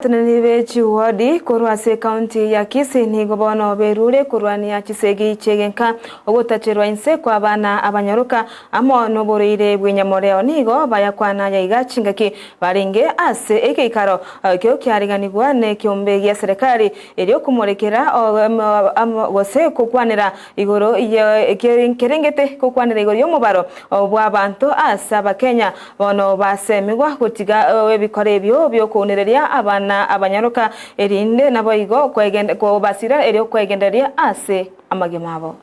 Abateneneri be chiwodi korwa ase ekaunti ya Kisii nigo bono berure korwania chisegi chi'egenka, ogotacherwa inse kw'abana abanyaroka amo noborwaire bw'enyamoreo. Nigo bayakwana aya iga chingaki barenge ase egeikaro ekio kiariganigwa nekeombe gia serekari erio komorekera gose gokwanera igoro kerengete gokwanera igoro y'omobaro bw'abanto ase Abakenya Bono basemigwa gotiga ebikora ebio bi'okounereria abana abanyaroka, erinde naboigo kobasira erio kwegendereria ase amagima abo.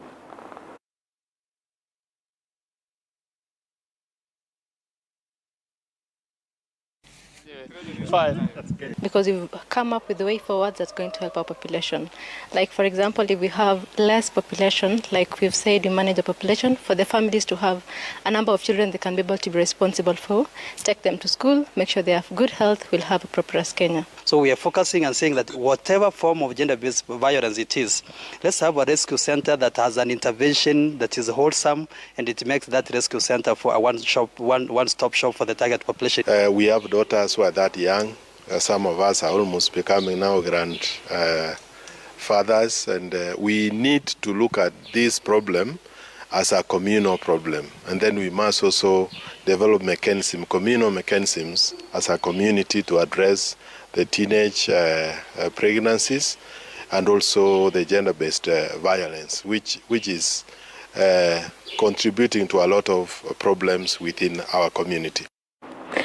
Because we've come up with way forwards that's going to help our population. Like for example, if we have less population, like we've said, we manage the population, for the families to have a number of children they can be able to be responsible for, take them to school, make sure they have good health, we'll have a prosperous Kenya. So we are focusing and saying that whatever form of gender-based violence it is, let's have a rescue center that has an intervention that is wholesome and it makes that rescue center for a one shop, one, one-stop shop for the target population. We have daughters who are that young. Some of us are almost becoming now grandfathers, and we need to look at this problem as a communal problem. And then we must also develop mechanism, communal mechanisms as a community to address the teenage pregnancies and also the gender-based violence, which is contributing to a lot of problems within our community.